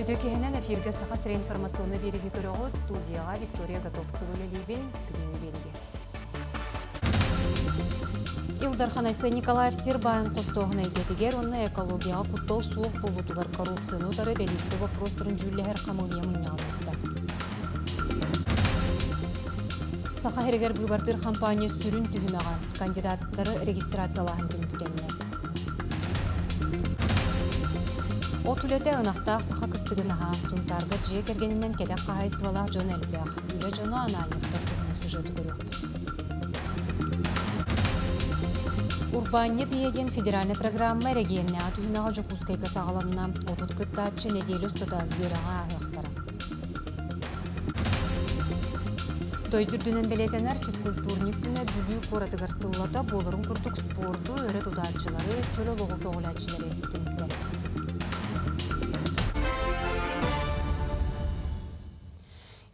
Үтүө киһинэн эфиргэ Саха сирэ информационнай биэриини көрөҕүт. Студияҕа Виктория Готовцева үлэлиибин. Бүгүҥҥү биэриигэ. Ил Дархан Айсен Николаев сир баайын хостооһун эйгэтигэр уонна экологияҕа куттал суох буолуутугар коррупцияны утары бэлиитикэ боппуруостарын дьүүллэһэр хамыыһыйа мунньаҕын ыытта. Саха сиригэр быыбардыыр хампаанньа сүрүн түһүмэҕэ кандидаттары регистрациялааһын түмүктэннэ. От үлэтэ ынахтаах саха кыстыгын аһа, Сунтаарга дьиэ кэргэнинэн кэтэх хаһаайыстыбалаах дьон элбэх. Үлэ дьоно Ананьевтар туһунан сюжеты көрүөхпүт. Урбаанньыт ийэ диэн федеральнай программа эрэгийиэннээҕи түһүмэҕэ Дьокуускайга саҕаланна. 30 кыттааччы нэдиэлэ устата үөрэҕи ааһыахтара. Дойду үрдүнэн бэлиэтэнэр физкультурник күнэ Бүлүү куоратыгар сыллата буоларын курдук спорду өрө тутааччылары, чөл олоҕу көҕүлээччилэри түмтэ.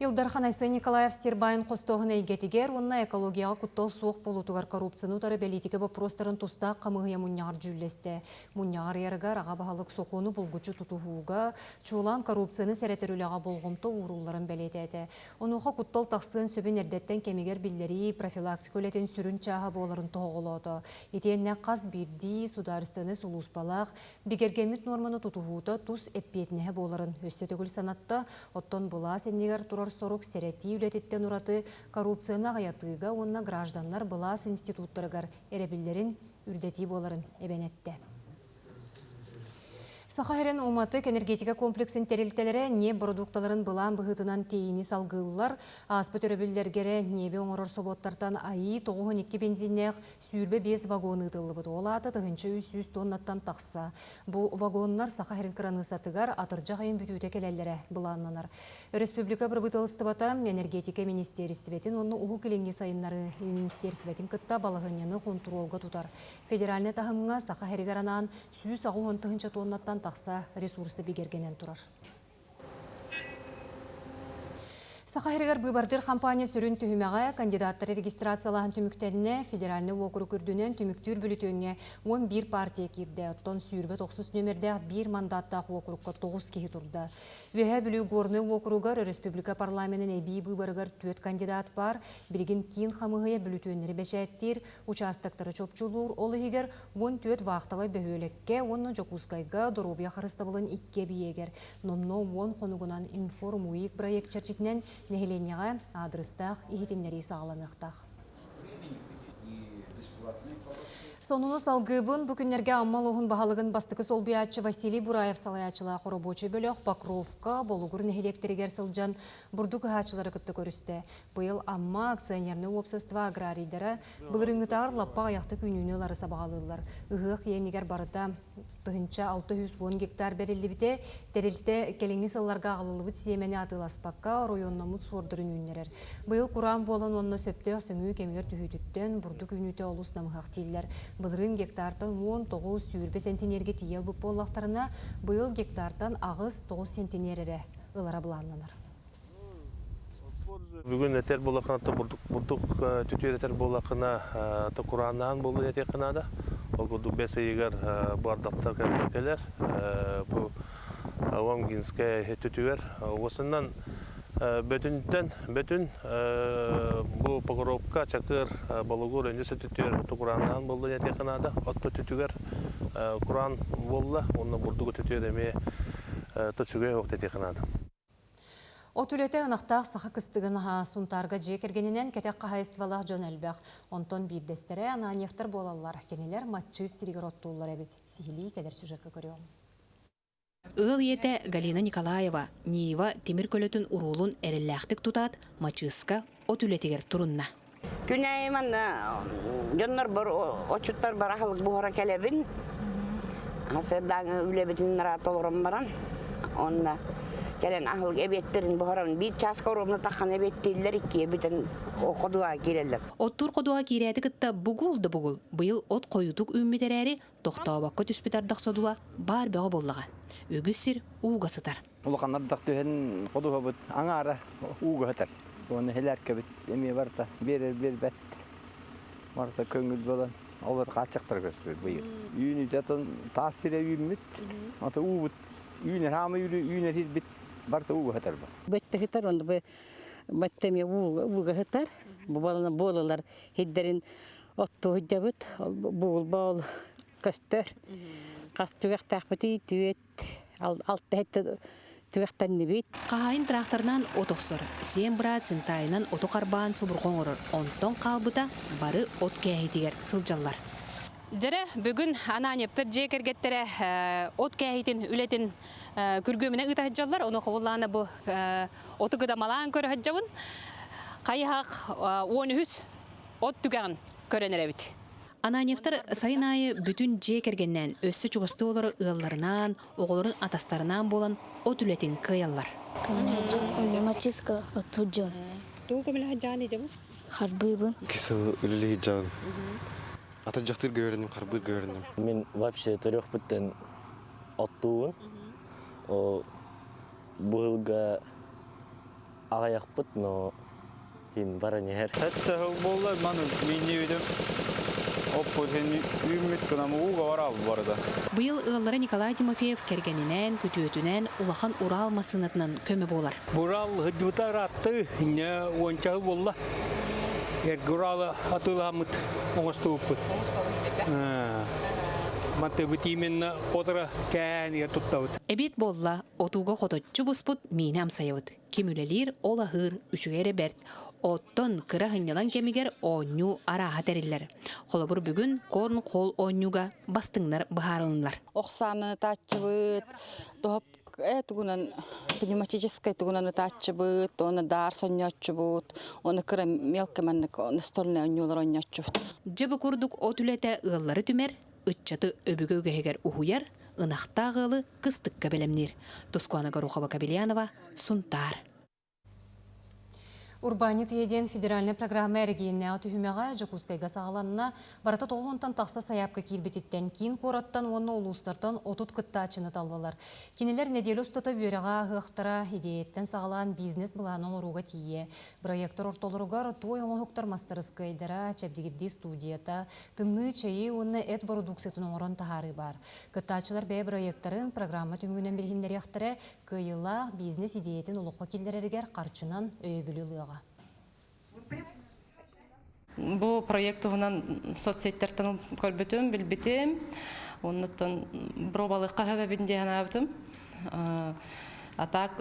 Ил Дархан Айсен Николаев сир баайын хостооһун эйгэтигэр уонна экологияҕа куттал суох буолуутугар коррупцияны утары бэлиитикэ боппуруостарын тустаах хамыыһыйа мунньаҕар дьүүллэстэ. Мунньаҕар ыйарыгар аҕа баһылык сокуону булгуччу тутуһууга, чуолаан коррупцияны сэрэтэр үлэҕэ болҕомто уурулларын бэлиэтээтэ. Онуоха куттал тахсыан сөбүн эрдэттэн кэмигэр биллэрии профилактика үлэтин сүрүн чааһа буоларын тоһоҕолоото. Итиэннэ хас биирдии судаарыстыбаннай сулууспалаах бигэргэммит нуорманы тутуһуута тус эппиэтинэһэ буоларын өссө төгүл санатта. Оттон былаас иннигэр турар сорук сэрэтии үлэтиттэн ураты коррупцияны аҕыйатыыга уонна гражданнар былаас институттарыгар эрэбиллэрин үрдэтии буоларын эбэн эттэ. Саха сирин уматык энергетика комплексын тэрилтэлэрэ ньиэп бородуукталарын былаан быһыытынан тиэйиини салгыыллар. Ааспыт өрөбүллэргэ ньиэби оҥорор собуоттартан АИ 92 бензиннээх 25 вагон ыытыллыбыт. Ол аата 1300 тоннаттан тахса. Бу вагоннар Саха сирин кыраныыссатыгар атырдьах ыйын бүтүүтэ кэлэллэрэ былааннанар. Өрөспүүбүлүкэ бырабыыталыстыбата энергетика министиэристибэтин уонна Уһук Илиҥҥи сайыннарыы министиэристибэтин кытта балаһыанньаны хонтуруолга тутар. Федеральнай таһымҥа Саха сиригэр анаан 180 тыһыынча туоннаттан тахса ресурса бигэргэнэн турар. Саха сиригэр быыбардыыр хампаанньа сүрүн түһүмэҕэ кандидаттары регистрациялааһын түмүктэннэ. Федеральнай уокурук үрдүнэн түмүктүүр бүлүтүөҥҥэ 11 партия киирдэ. Оттон 29 нүөмэрдээх биир мандаттаах уокурукка 9 киһи турда. Үөһээ Бүлүү Горнай уокуругар өрөспүүбүлүкэ парламенын эбии быыбарыгар түөрт кандидат баар. Билигин киин хамыыһыйа бүлүтүөннэри бэчээттиир, учаастактары чопчулуур, ол иһигэр 14 вахтовай бөһүөлэккэ уонна Дьокуускайга доруобуйа харыстабылын икки эбийиэгэр номнуо уон хонугунан Информуик проект чэрчитинэн нэһилиэнньэҕэ аадырыстаах иһитиннэрии саҕаланыахтаах. Сонуну салгыыбын. Бу күннэргэ Амма улууһун баһылыгын бастакы солбуйааччы Василий Бураев салайааччылаах оробуочай бөлөх Покровка, Болугур нэһилиэктэригэр сылдьан бурдук ыһааччылары кытта көрүстэ. Быйыл Амма акционернай уопсастыба аграрийдара былырыыҥҥытааҕар лаппа аҕыйахтык үүнүүнү ылары сабаҕалыыллар. Ыһыах иэнигэр барыта 1610 гектар бэриллибитэ. Тэрилтэ кэлиҥҥи сылларга аҕалыллыбыт сиэмэни атыыласпакка, оройуоннаммыт суордарын үүннэрэр. Быйыл кураан буолан уонна сөптөөх сөҥүү кэмигэр түһүүтүттэн бурдук үүнүүтэ олус намыһах дииллэр. Былырыын гектартан 19-20 сэнтиниэргэ тиийэ ылбыт буоллахтарына, быйыл гектартан 8-9 сэнтиниэр эрэ ылара былааннанар. Бүгүн этэр буоллаххына, бурдук түтүөр этэр буоллаххына, курааннаан буолуо этиэххэ наада. Ол курдук бэс ыйыгар бу ардахтар кэлэр. Бу Омгинская түтүгэр. Уосунан бөтүнтэн бөтүн бу Покровка, Чакыр, Болугур, Өндүс өттүтүгэр курааннаан буолла диэтиэххэ наада. Отто түтүгэр кураан буолла уонна бурдук өттүтүгэр эмиэ үчүгэй оһох диэтиэххэ наада. От үлэтэ ынахтаах саха кыстыгын аһа Сунтаарга дьиэ кэргэнинэн кэтэх хаһаайыстыбалаах дьон элбэх. Онтон биирдэстэрэ Ананьевтар буолаллар. Кинилэр Маччыыс сиригэр оттууллар эбит. Сиһилии кэлэр сюжекка көрүөҕүҥ. Ыал ийэтэ Галина Николаева Нива тимир көлөтүн уруулун эрэллээхтик тутаат, Мачыыска от үлэтигэр турунна. Күн аайы манна дьоннорбор отчуттарбар аһылык буһара кэлэбин. Сырдааҥы үлэбитин нараат олорон баран, онно кэлэн аһылык эбиэттэрин буһаран биир чааска оруобуна таххан эбиэттииллэр, иккиэ бүтэн ходуһа киирэллэр. Оттуур ходуһа киирээти кытта бугул да бугул, быйыл от хойутук үүммүт эрээри, тохтообокко түспүт ардах содула баар бөҕө буоллаҕа. Үгүс сир ууга сытар. Улахан ардах түһэн ходуһабыт аҥаара ууга сытар. Уонна хилээркэбит эмиэ барыта биэрэр биэрбэт. Барыта көҥүл буолан олор хааччахтара көстүбүт быйыл. Үүнүүтэ таас сирэ үүммүт. Ата уубут Үүнэр хаама үүнэр хирбит барыта ууга сытар бу. Бөттө сытар, онно бу бөттө эмиэ ууга сытар. Бу буолалар хирдэрин оттуу сылдьабыт. Бугулба ол көстөр. Хас түгэхтээхпитий түөт алта хэттэ түгэхтэннибит. Хаһаайын тракторынан от охсор, сиэн быраат сынтаайынан оту харбаан субурҕа оҥорор, онтон хаалбыта бары от кээһиитигэр сылдьаллар. Дьэрэ, бүгүн Ананьевтар дьиэ кэргэттэрэ от кээһиитин үлэтин күргүөмүнэн ыыта сылдьаллар. Ону хобуллаана бу оту кыдамалаан көрө сылдьабын. Хайыһах 13 от түгэҕин көрөн эрэбит. Ананьевтар сайын аайы бүтүн дьиэ кэргэнинээн өссө чугастыы олорор ыалларынаан, оҕолорун атастарынаан буолан от үлэтин кыайаллар. Пневматическая отудьон. Тугу көмөлөһө дьаан идебин? Харбыыбын. Кисыл үлэлии дьаан. Атырдьахтыыр көрүнүм, харбыыр көрүнүм. Мин вообще төрүөхпүттэн оттуубун. Ол быһылга аҕыйахпыт, но иһин баран иһэр. Хэтте сыл буолла, маны миннибитим оппут иһин үүммүт гынан ууга бараабы барыта. Быйыл ыаллара Николай Тимофеев кэргэнинээн, күтүөтүнээн улахан Урал массыынатынан көмө буолар. Урал сылдьыбыта ыраатты, инньэ уонча сыл буолла. Эргэ Уралы атыылаһаммыт оҥостубуппут. Мантыбыт именно отра кээнигэр туттабыт. Эбиэт буолла, отууга хоточчу буспут миинэ амсайабыт. Ким үлэлиир, ол аһыыр, үчүгэй эрэ бэрт. Оттон кыра сынньалаҥ кэмигэр оонньуу арааһа тэриллэр. Холобур, бүгүн корн-холл оонньууга бастыҥнар быһаарылыннылар. Ох сааны ытааччыбыт, тоһоп тугунан пневматическай тугунан ытааччыбыт, уонна даар сонньооччубут, уонна кыра мелко маннык настольный оонньуулар оонньооччубут. Дьэ бу курдук от үлэтэ ыаллары түмэр, ыччаты өбүгэ үгэһигэр уһуйар, ынахтаах ыалы кыстыкка бэлэмниир. Тускуана Горохова-Кобельянова, Сунтаар. Урбаанньыт ийэ диэн федеральнай программа эрэгийиэннээҕи түһүмэҕэ Дьокуускайга саҕаланна. Барыта тоҕуһунтан тахса сайаапка киирбититтэн киин куораттан уонна улуустартан 30 кыттааччыны таллылар. Кинилэр нэдиэлэ устата үөрэҕи ааһыахтара, идиэйэттэн саҕалаан бизнес-былааны оҥорууга тиийэ. Бырайыактар ортолоругар туой оҥоһуктар мастарыскыайдара, чэбдигирдии студията, тымныы чэйи уонна эт бородууксуйатын оҥорон таһаарыы баар. Кыттааччылар бэйэ бырайыактарын программа түмүгүнэн билиһиннэриэхтэрэ, кыайыылаах бизнес идиэйэтин олоххо киллэрэригэр харчынан өйөбүлү ылыаҕа. Бу проект туһунан соцсеттертэн көрбүтүм, билбитим. Оннуттан бробалыкка хөбөбүн диэн аабытым. А так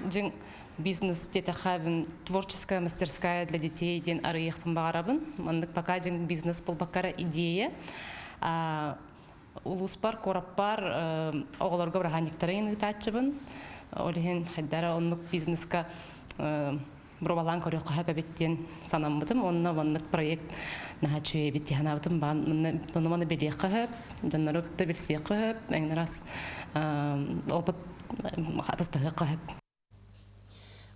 дьиҥ бизнес диэтэхэ творческая мастерская для детей диэн арыйыахпын баҕарабын. Маннык пока дьиҥ бизнес булбаккара идея. Улууспар, куораппар оҕолорго бырааһынньыктарын ыытааччыбын. Ол иһин хайдара оннук бизнеска бробалаан көрүөххэ сөп эбит диэн санаммытым. Онно маннык проект наһаа үчүгэй эбит дии санаабытым. Ону маны билиэххэ сөп, дьоннору кытта билсиэххэ сөп, эҥин раз опыт атастаһыахха сөп.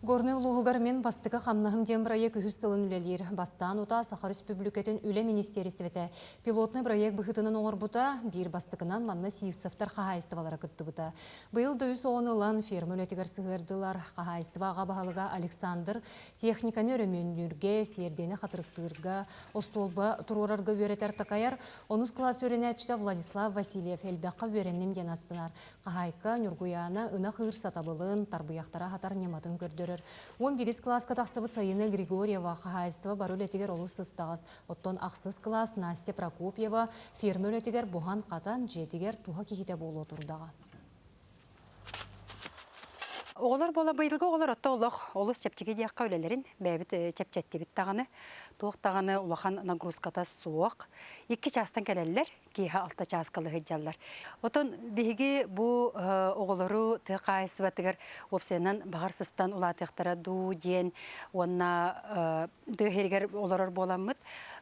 Горнай улууһугар Мин бастакы хамнаһым диэн бырайыак үһүс сылын үлэлиир. Бастаан утаа Саха Өрөспүүбүлүкэтин Үлэ министиэристибэтэ пилотнай бырайыак быһыытынан оҥорбута, биир бастакынан манна Сивцевтэр хаһаайыстыбалара кыттыбыта. Быйыл да үс оҕону ылан ферма үлэтигэр сыһыардылар. Хаһаайыстыба аҕа баһылыга Александр техниканы өрөмүөннүүргэ, сиэрдийэни хатырыктыырга, остуолба туруорарга үөрэтэр такайар. Онус кылаас үөрэнээччитэ Владислав Васильев элбэххэ үөрэнним диэн астынар. Хаһаайка Ньургуйаана ынах ыыр сатабылын, тарбыйахтара аһатар ньыматын көрдөрөр. 11 кылааска тахсыбыт Сайыына Григорьева хаһаайыстыба бары үлэтигэр олус сыстаҕас. Оттон ахсыс кылаас Настя Прокопьева ферма үлэтигэр буһан-хатан, дьиэтигэр туһа киһитэ буолуо турдаҕа. Оҕолор буола быйылгы оҕолор отто олох олус чэпчэки диэххэ үлэлэрин бэйэбит чэпчэттибит даҕаны туох даҕаны улахан нагрузката суох. Икки чаастан кэлэллэр, киэһэ алта чааскалы сылдьаллар. Отон биһиги бу оҕолору тыа хаһаайыстыбатыгар уопсайынан баҕар сыстан улаатыахтара дуу диэн уонна тыа сиригэр олорор буоламмыт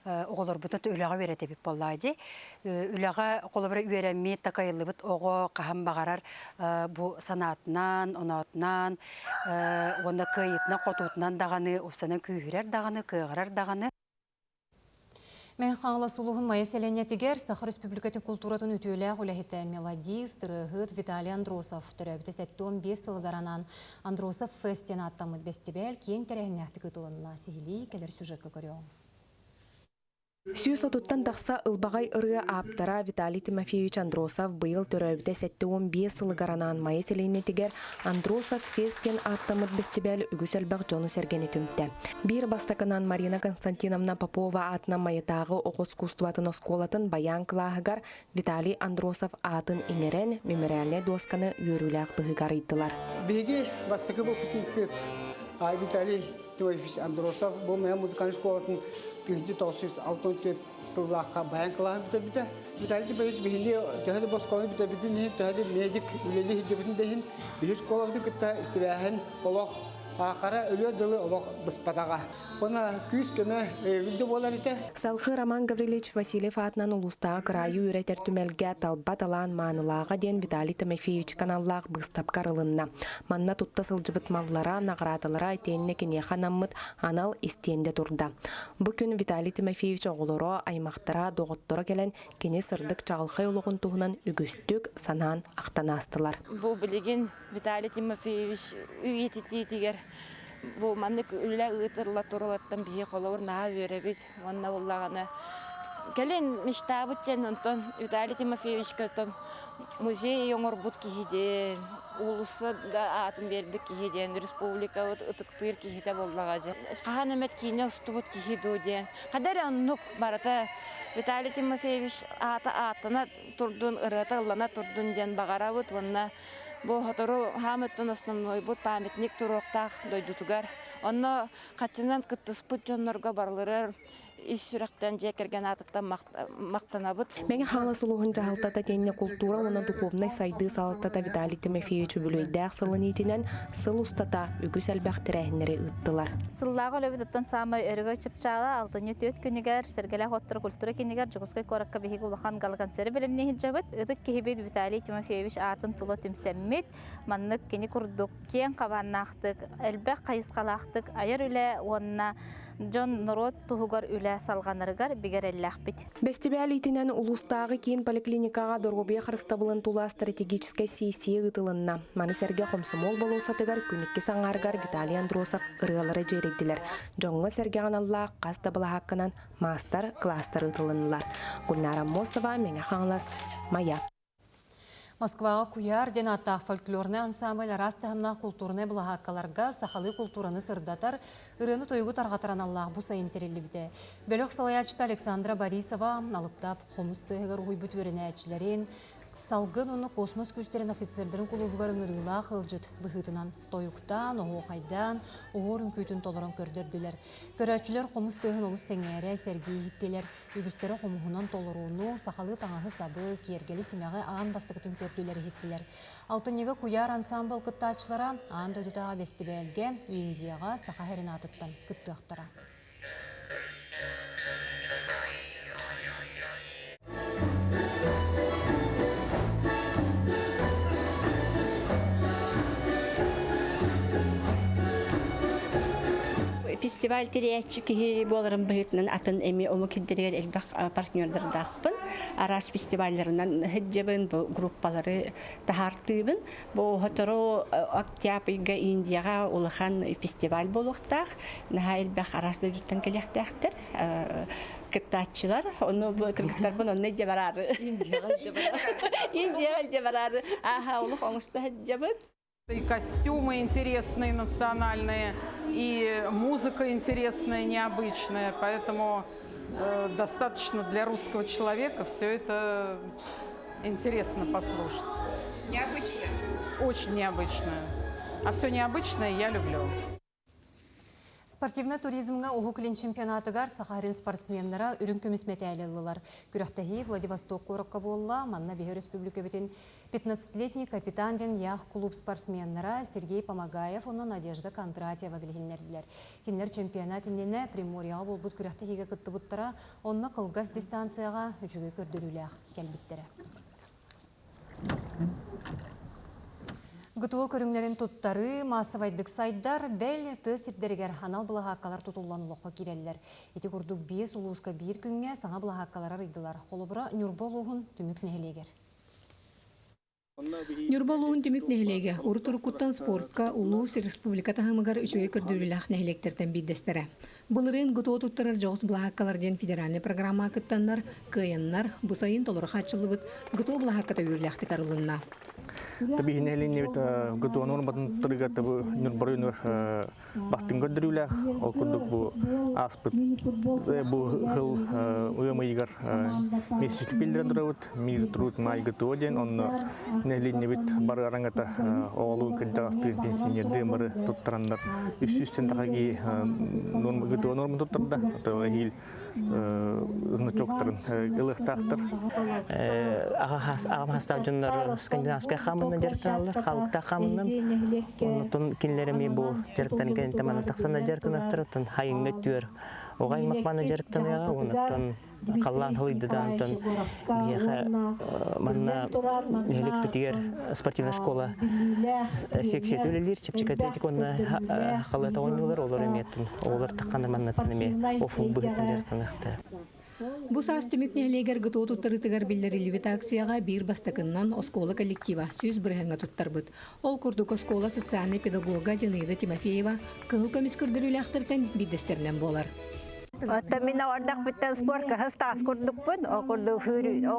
оҕолорбутун үлэҕэ үөрэтэбит буоллаа дии. Үлэҕэ холобура үөрэммит, такайыллыбыт оҕо хаһан баҕарар бу санаатынан, оноотунан уонна кыайыытынан-хотуутунан даҕаны, уопсайынан күүһүрэр даҕаны, кыаҕырар даҕаны. Мэҥэ Хаҥалас улууһун Майа сэлиэнньэтигэр Саха Республикатын култууратын үтүөлээх үлэһитэ, мелодист, ырыаһыт Виталий Андросов төрөөбүтэ 75 сылыгар анаан Андросов Фест диэн ааттаммыт бэстибээл киэҥ тэрээһиннээхтик ыытылынна. Сиһилии кэлэр сюжекка көрүөҕүҥ. Сүүс отуттан тахса ылбаҕай ырыа ааптара Виталий Тимофеевич Андросов быйыл төрөөбүтэ 75 сылыгар анаан Майа сэлиэнньэтигэр Андросов Фест диэн ааттаммыт бэстибээл үгүс элбэх дьону-сэргэни түмтэ. Биир бастакынан Марина Константиновна Попова аатынан Майатааҕы оҕо искусствотын оскуолатын баян кылааһыгар Виталий Андросов аатын иҥэрэн мемориальнай дуосканы үөрүүлээх быһыыга арыйдылар. Биһиги бастакы выпускникпыт Виталий Тимофеевич Андросов бу Майа музыкальнай школатын 1964 сыллаахха баян кылааһын бүтэрбитэ. Виталий Тимофеевич биһини төһө да бу оскуоланы бүтэрбитин иһин, төһө да медик үлэлии сылдьыбытын да иһин, биһи школабытын кытта сибээһин олох хара өлүөр дылы олох быспатаҕа. Уонна күүс-көмө өйөбүл да буолар этэ. Салгыы Роман Гаврильевич Васильев аатынан улуустааҕы кыраайы үөрэтэр түмэлгэ Талба талаан маанылааҕа диэн Виталий Тимофеевич каналлаах быыстапка арылынна. Манна тутта сылдьыбыт маллара, наҕараадалара итиэннэ киниэхэ анаммыт анал истиэндэ турда. Бу күн Виталий Тимофеевич оҕолоро, аймахтара, доҕотторо кэлэн кини сырдык чаҕылхай олоҕун туһунан үгүстүк санаан ахтан аастылар. Бу билигин Виталий Тимофеевич үйэтитиитигэр бу маннык үлэ ыытылла туралаттан биһи холобур наһаа үөрэбит уонна буоллаҕына кэлин мечтаабыт диэн онтон Виталий Тимофеевичка оттон музей оҥорбут киһи диэн уулусса да аатын биэрбит киһи диэн республикабыт ытыктыыр киһитэ буоллаҕа дьэ хаһан эмэт киинэ устубут киһи дуу диэн хада эрэ оннук барыта Виталий Тимофеевич аата ааттана турдун ырыата ыллана турдун диэн баҕарабыт уонна Бу сотору хаамыттан основнойбут памятник туруохтаах дойдутугар. Онно хаччынан кыттыспыт дьоннорго барыларыгар ис сүрэхтэн дьиэ кэргэн аатыттан махтанабыт. Мэҥэ Хаҥалас улууһун дьаһалтата итиэннэ култуура уонна духуобунай сайдыы салалтата Виталий Тимофеевич үбүлүөйдээх сылын иитинэн сыл устата үгүс элбэх тэрээһиннэри ыыттылар. Сыллааҕы үлэбит саамай өрөгөй чыпчаала алтынньы түөрт күнүгэр Сэргэлээх оттор культура кинигэр Дьокуускай куоракка биһиги улахан галоконцеры бэлэмнии сылдьабыт. Ытык киһибит Виталий Тимофеевич аатын тула түмсэммит, маннык кини курдук киэҥ хабааннаахтык, элбэх хайысхалаахтык айар үлэ уонна дьон норуот туһугар үлэ салҕанарыгар бигэ эрэллээхпит. Бэстибээл иитинэн улуустааҕы киин поликлиникаҕа доруобуйа харыстабылын тула стратегическай сессия ыытылынна. Маны сэргэ Хомсомуол болуоссатыгар күн иккис аҥаарыгар Виталий Андросов ырыалара дьиэрэйдилэр. Дьоҥҥо-сэргэҕэ аналлаах хас да былаһаакканан маастар-кылаастар ыытылыннылар. Гульнара Аммосова, Мэҥэ Хаҥалас, Майа. Москваҕа Куйаар диэн ааттаах фольклорнай ансамбль араас таһымнаах култуурунай былаһааккаларга сахалыы култуураны сырдатар, ырыаны-тойугу тарҕатар аналлаах бу сайын тэриллибитэ. Бөлөх салайааччыта Александра Борисова алыптаах хомус тыаһыгар уһуйбут үөрэнээччилэрин, салгын уонна космос күүстэрин офицердарын кулуубугар ыҥырыылаах ыалдьыт быһыытынан тойуктаан, оһуохайдаан, оһуор үҥкүүтүн толорон көрдөрдүлэр. Көрөөччүлэр хомус тыаһын олус сэҥээрэ, сэргии иһиттилэр. Үгүстэрэ хомуһунан толорууну, сахалыы таҥаһы-сабы, киэргэли-симэҕи аан бастакытын көрдүлэр-иһиттилэр. Алтынньыга Куйаар ансаамбыл кыттааччылара аан дойдутааҕы бэстибээлгэ Индияҕа Саха сирин аатыттан кыттыахтара. Фестиваль тэрийээччи киһи буоларым быһыытынан атын эми омук сирдэригэр элбэх партнердардаахпын. Араас фестивалларынан сылдьабын, бу группалары таһаартыыбын. Бу сотору октябрьга Индияҕа улахан фестиваль буолуохтаах. Наһаа элбэх араас дойдуттан кэлиэхтээхтэр кыттааччылар. Ону бу кыргыттарбын онно илдьэ бараары. Индияҕа илдьэ бараары. Индияҕа илдьэ бараары. Ааха олох оҥосто сылдьабын. И костюмы интересные, национальные, и музыка интересная, необычная. Поэтому э, достаточно для русского человека все это интересно послушать. Необычно? Очень необычно. А все необычное я люблю. Спортивнай туризмҥа Уһук Илин чемпионатыгар Сахалин спортсменнара үрүҥ көмүс мэтээли ыллылар. Күрэхтэһии Владивосток куоракка буолла. Манна биһи өрөспүүбүлүкэбитин 15-летний капитан диэн яхт-клуб спортсменнара Сергей Помогаев уонна Надежда Кондратьева билиһиннэрдилэр. Кинилэр чемпионат иннинэ Приморьеҕа буолбут күрэхтэһиигэ кыттыбыттара, онно кылгас дистанцияҕа үчүгэй көрдөрүүлээх кэлбиттэрэ. ГТО көрүҥнэрин туттарыы маассабайдык сайдар, бэл, тыа сирдэригэр анал былаһааккалар тутуллан олоххо киирэллэр. Ити курдук биэс улууска биир күҥҥэ саҥа былаһааккалар арыйдылар. Холобура, Ньурба улууһун Түмүк нэһилиэгэр. Ньурба улууһун Түмүк нэһилиэгэ урут-уруккуттан спортка улуус республика таһымыгар үчүгэй көрдөрүүлээх нэһилиэктэртэн биирдэстэрэ. Былырыын ГТО туттарар дьоҕус былаһааккалар диэн федеральнай программаҕа кыттаннар, кыайаннар, бу сайын толору хааччыллыбыт ГТО былаһаакката үөрүүлээхтик арылынна. Табиһин нэһилиэнньэбит ГТО-ну урбатын тырыга табы Ньурбары бастыҥ көрдөрүүлээх. Ол курдук бу ааспыт бу сыл ыам ыйыгар месячник биллэрэн турабыт. Мир труд май ГТО диэн онно нэһилиэнньэбит бары араҥата оҕолуун кырдьаҕастыын пенсионердыын бары туттараннар 300 таха киһи ГТО нормун туттарда. Эһиил значоктарын ылыахтаахтар. Аҕам хастаах дьоннор скандинавскай хаамынан дьарыктаналлар, халыктаах хаамынан. Оннотон кинилэр эмиэ бу дьарыктарын кэнниттэн манна тахсанна дьарыктаныахтар, оттон хайыҥҥа өттүгэр оҕо аймах манна дьарыктаныаҕа, оннотон халлаан халыйда да онтон биһиэхэ манна нэһиликпитигэр спортивная школа секцията үлэлиир чэпчэки атлетика уонна халыата оонньуулар олор эмиэ оҕолор таххана маннаттан эмиэ офу быһыытын дьарыктаныахтара. Бу саас түмүк нэһилиэгэр ГТО туттарыытыгар биллэриллибит акцияҕа биир бастакыннан оскуола коллектива 100 бырыһыаҥҥа туттарбыт. Ол курдук оскуола социальнай педагога Зинаида Тимофеева кыһыл көмүс көрдөрүүлээхтэртэн биирдэстэринэн буолар. Оттон мин оҕордохпуттан спортка ыстаас курдукпун. Ол курдук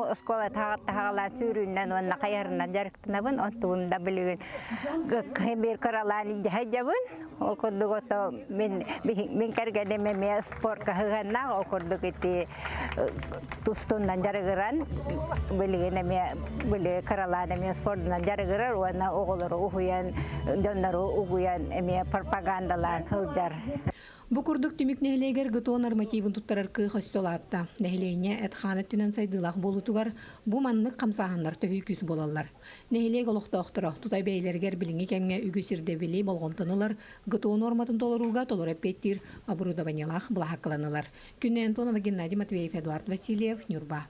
оскуола таһаҕалаан сүүрүүннэн уонна хайарынан дьарыктанабын. Онтубун да билигин биир кыралаан дьаһайдьабын. Ол курдук ото мин мин кэргэним эмиэ спортка сыһыаннаах. Ол курдук ити тустунан дьарыгыран билигин эмиэ били кыралаан эмиэ спордунан дьарыгырар уонна оҕолору уһуйан дьоннору угуйан эмиэ пропагандалаан сылдьар. Бу курдук түмүк нэһилиэгэр ГТО нормативын туттарар кыах өссө улаатта. Нэһилиэнньэ эт-хаан өттүнэн сайдыылаах буолуутугар бу маннык хамсааһыннар төһүү күүс буолаллар. Нэһилиэк олохтоохторо тута бэйэлэригэр билиҥҥи кэмҥэ үгүс ирдэбили болҕомтону ылар ГТО нуорматын толорууга толору эппиэттиир оборудованиелаах былаһааккаланылар. Күннэй Антонова, Геннадий Матвеев, Эдуард Васильев, Ньурба.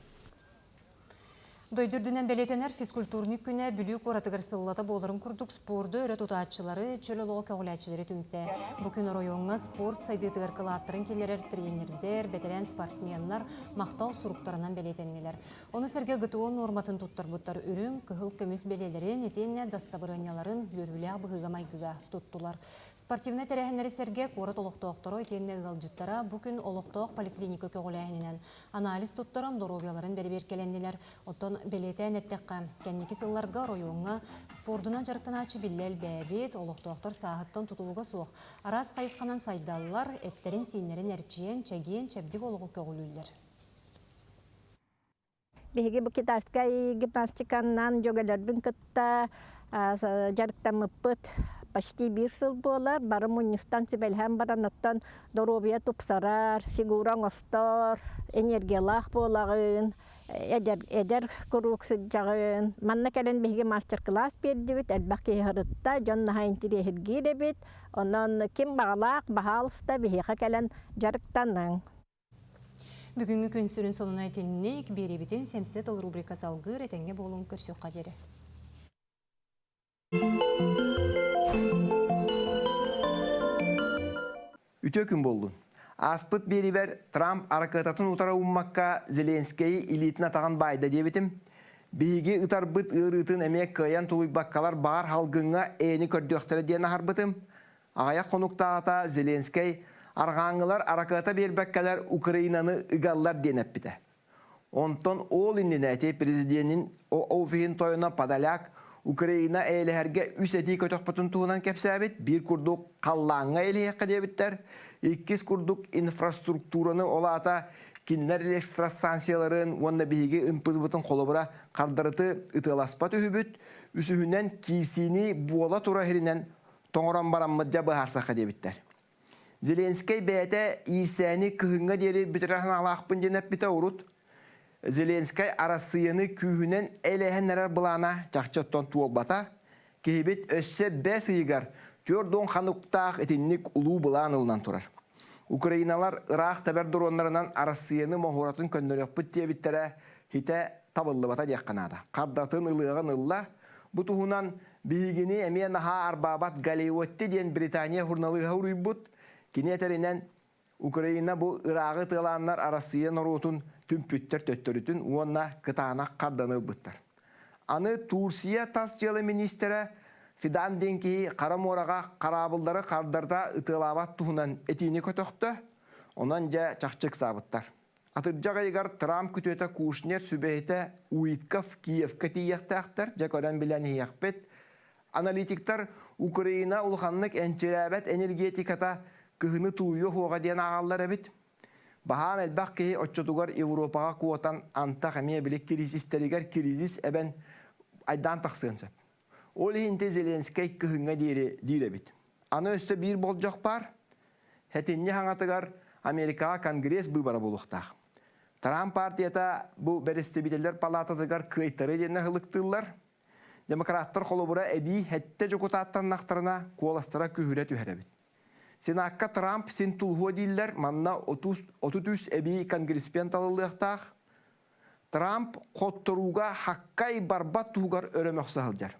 Дойду үрдүнэн бэлиэтэнэр физкультурник күнэ Бүлүү куоратыгар сыллата буоларын курдук спорду өрө тутааччылары, чөл олоҕу көҕүлээччилэри түмтэ. Бу күн оройуоҥҥа спорт сайдыытыгар кылааттарын киллэрэр тренердэр, бэтэрээн спортсменнар махтал суруктарынан бэлиэтэннилэр. Ону сэргэ ГТО нуорматын туттарбыттар үрүҥ, кыһыл көмүс бэлиэлэрин итиэннэ дастабырыанньаларын үөрүүлээх быһыыга-майгыга туттулар. Спортивнай тэрээһиннэри сэргэ куорат олохтоохторо итиэннэ ыалдьыттара бу күн олохтоох поликлиника көҕүлээһининэн Анализ туттаран доруобуйаларын бэрэбиэркэлэннилэр. Оттон бэлиэтээн эттэххэ, кэнники сылларга оройуоҥҥа спордунан дьарыктанааччы биллэ элбээбит, олохтоохтор сааһыттан тутулуга суох араас хайысханан сайдаллар, эттэрин-сииннэрин эрчийэн, чэгиэн, чэбдик олоҕу көҕүлүүллэр. Биһиги бу китайскай гимнастиканнан дьөгөлөрбүн кытта дьарыктаммыппыт почти биир сыл буолар. Бары мунньустан сүбэлэһэн баран оттон доруобуйа тупсарар, фигура оҥостор, энергиялаах буолаҕын, эдэр, эдэр куруук сылдьаҕын. Манна кэлэн биһиги мастер-класс биэрдибит, элбэх киһи сырытта, дьон наһаа интириэһиргиир эбит. Онон ким баҕалаах, баһаалыста биһиэхэ кэлэн дьарыктаныҥ. Бүгүҥҥү күн сүрүн сонуна итинник биэриибитин Сэмсэ тыл рубрика салгыыр этэҥҥэ буолуҥ көрсүөххэ диэри. Үтүө күн буоллун. Ааспыт биэрибэр Трамп аракыататын утара ууммакка Зеленскэйи илиитин атаҕын баайда диэбитим. Биһиги ытарбыт ыарыытын эмиэ кыайан тулуйбаккалар баҕар халгыҥҥа ээни көрдүөхтэрэ диэн аһарбытым. Аҕыйах хонуктааҕыта Зеленскэй арҕааҥҥылар аракыата биэрбэккэлэр Украинаны ыгаллар диэн эппитэ. Онтон ол иннинэ ити президенин офиһын тойоно Подоляк Украина эйэлэһэргэ үс этии көтөхпүтүн туһунан кэпсээбит. Биир курдук халлааҥҥа эйэлэһиэххэ диэбиттэр. Иккис курдук инфраструктураны ол аата кинилэр электростанцияларын уонна биһиги ымпызбытын холобура хардарыты ытыаласпат үһүбүт. Үсүһүнэн киирсиини буола тура иһиринэн тоҥорон бараммыт дьэ быһаарсахха диэбиттэр. Зеленскэй бэйэтэ иирсээни кыһыҥҥа диэри бүтэрэр санаалаахпын диэн эппитэ урут. Зеленскэй Арассыыйаны күүһүнэн элэһэн эрэр былаана чахчы оттон туолбата. Киһибит өссө бэс ыйыгар 40 хануктаах итинник улуу былаан ылынан турар. Украиналар ыраах тэбэр дроннарынан Арассыыйаны моһуоратын көннөрүөхпүт диэбиттэрэ хитэ табыллыбата диэххэ наада. Хардатын ылыаҕын ылла. Бу туһунан Биһигини эмиэ наһаа арбаабат Галиотти диэн Британия суруналыыһа уруйбут. Кини этэринэн, Украина бу ырааҕы ытыалааннар Арассыыйа норуотун түмпүттэр төттөрүтүн уонна кытаанах харданы ылбыттар. Аны Турция тас дьыала миниистирэ Фидан диэн киһи Хара муораҕа хараабыллары хардарыта ытыалаабат туһунан этиини көтөхтө. Онон дьэ чахчы ыксаабыттар. Атырдьах ыйыгар Трамп күтүөтэ Кушнер сүбэһитэ Уитков Киевкэ тиийиэхтээхтэр, дьэ көрөн билэн иһиэхпит. Аналитиктар Украина улаханнык энчирээбэт энергетиката кыһыны тулуйуо суоҕа диэн ааҕаллар эбит. Баһаам элбэх киһи оччотугар Европаҕа куотан антах эмиэ били кризистэригэр кризис эбэн айдаан тахсыан сөп. Ол иһин Зеленскэй кыһыҥҥа диэри диир эбит. Аны өссө биир болдьох баар. Хэтинньи хаҥатыгар Америкаҕа Конгресс быыбара буолуохтаах. Трамп партията бу бэрэстэбиитэллэр палаататыгар кыайтары диэннэр ылыктыыллар. Демократтар холобура эбии хэттэ дьокутааттаннахтарына куоластара күһүрэ түһэр эбит. Сенакка Трамп син тулуһуо дииллэр, манна 33 эбии конгрессмен талыллыахтаах. Трамп хотторууга хаккай барбат туһугар өрө мөхсө сылдьар.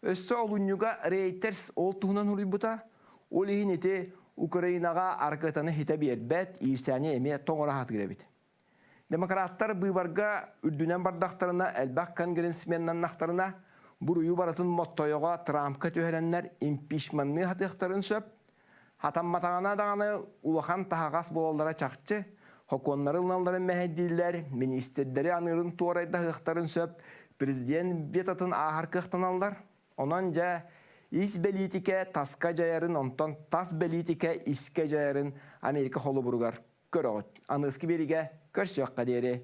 Өссө олунньуга Reuters ол туһунан суруйбута, ол иһин ити Украинаҕа аракыатаны хитэ биэрбэт, иирсээни эмиэ тоҥоро сатыыр эбит. Демократтар быыбарга үрдүнэн бардахтарына, элбэх конгрессменнаннахтарына, буруйу барытын моттойоҕо Трампка түһэрэннэр импичменныы сатыахтарын сөп. Хатамматаҕына даҕаны улахан таһаҕас буолаллара чахчы, сокуоннары ылыналларын мэһэйдииллэр, миниистирдэри аныырын туорайдаһыахтарын сөп, президент ветотын ааһар кыахтаналлар. Онон дьэ, ис бэлиитикэ таска дьайарын, онтон тас бэлиитикэ искэ дьайарын Америка холобуругар көрөҕүт. Аныгыскы биэригэ көрсүөххэ диэри.